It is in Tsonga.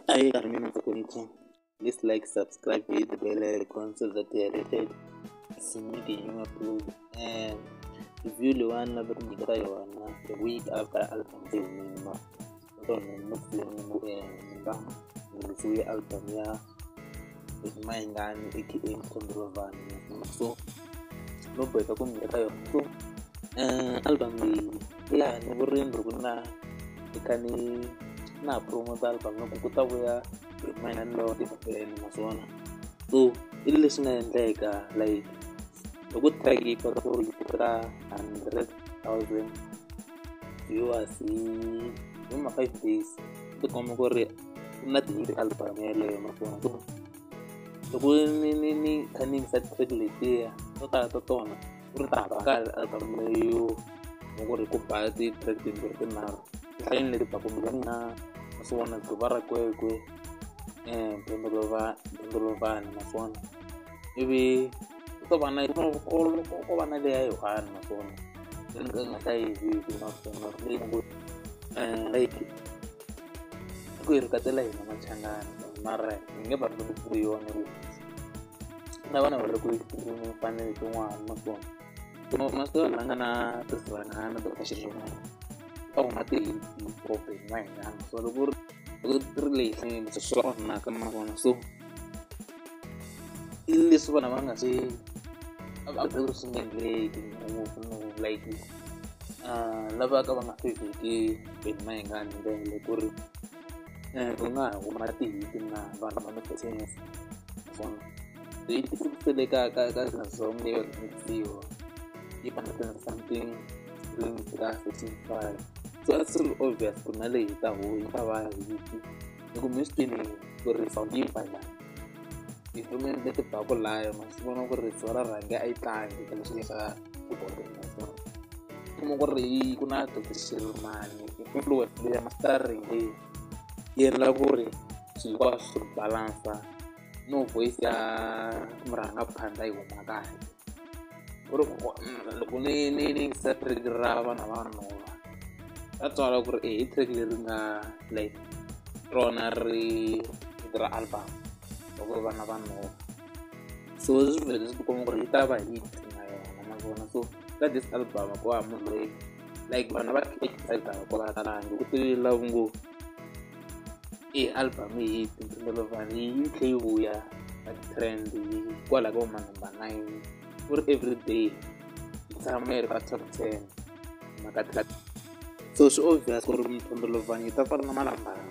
Ahee, mina please like, subscribe, hit the bell icon so that you are alerted soon the new upload. And review leyiwani lava ku nyiketa yona the week after album se humile naswona release album ya Mayengani aka Mthondolovhana, so no boheka ku nyiketa yona. So album leyi ya ni vurimi ri ku na ni kha ni na ha promote album loko ku ta vuya Mayengani lowa naswona so i leswi nga endleka like loko track yi kota ku yi fika 100,000 viewers hi ma 5 days, swi tikomba ku ri ku na ti-hit album yeleyo. Naswona so loko ni kha ni yingisa track letiya to tala ta tona ku ri ta hava karhi album leyo, ku ri ku ba ti-track timbirhi tinharhu tinhlayeni leti baku mina ma swi vona Dluva ra Kwekwe, Mthondolovhana, naswona ivi ku ta va na ko va na leya yi one, naswona leyi ni nga ta yi viki, naswona leyi like ku yi rhuketela hina Machangani, mara hi nge va ku yona ku na vana va le ku mfanelo tin'wana. Naswona masiku la nga na vanghana Dr Shirimani va huma ti-hit hi Mayengani, so loko ri loko ri leyi swi onhaka naswona so i leswi vanhu va nga swi a ku swi nga endleki ngopfu like lava ka va nga fevheki Benny Mayengani hi ndlela leyi ku ri ku nga ha huma ti-hit na vanhu va nga naswona yi fikisele ka song leyi remix-iwa yi ba na something streams ka Spotify, so a swi ri obvious ku na leyi ta yi ta va hit. Loko mi swi twini ku ri sound yi ba njhani, tinstrument leti baku laya, ma swi vona ku ri risiva ra rhange a yi tlangi ka leswi swa naswona kuma ku ri ku na Dr Shirimani influence leyi ya mastering leyi yi endla ku ri swilo hinkwaswo swi balance no voice ya murhangaphandla yi huma kahle. Ku ri loko ni yingisa track ra Vana va Nhova, ra twala ku ri i track leri nga like rona ri ra album loko Vana va Nhova, so swi vhele swi tikomba ku ri yi ta va hit na yona naswona so ka this album ku hava munhu loyi like vanhu va excited ku va talangi ku tivile lava ngo i album yi hit. Mthondolovhana yi tlhe yi vuya ka trend kwalaho ka ma number 9, ku ri everyday yi tshama yi ri ka top 10 mhaka track, so swi obvious ku ri Mthondolovhana yi ta fana na Malambana.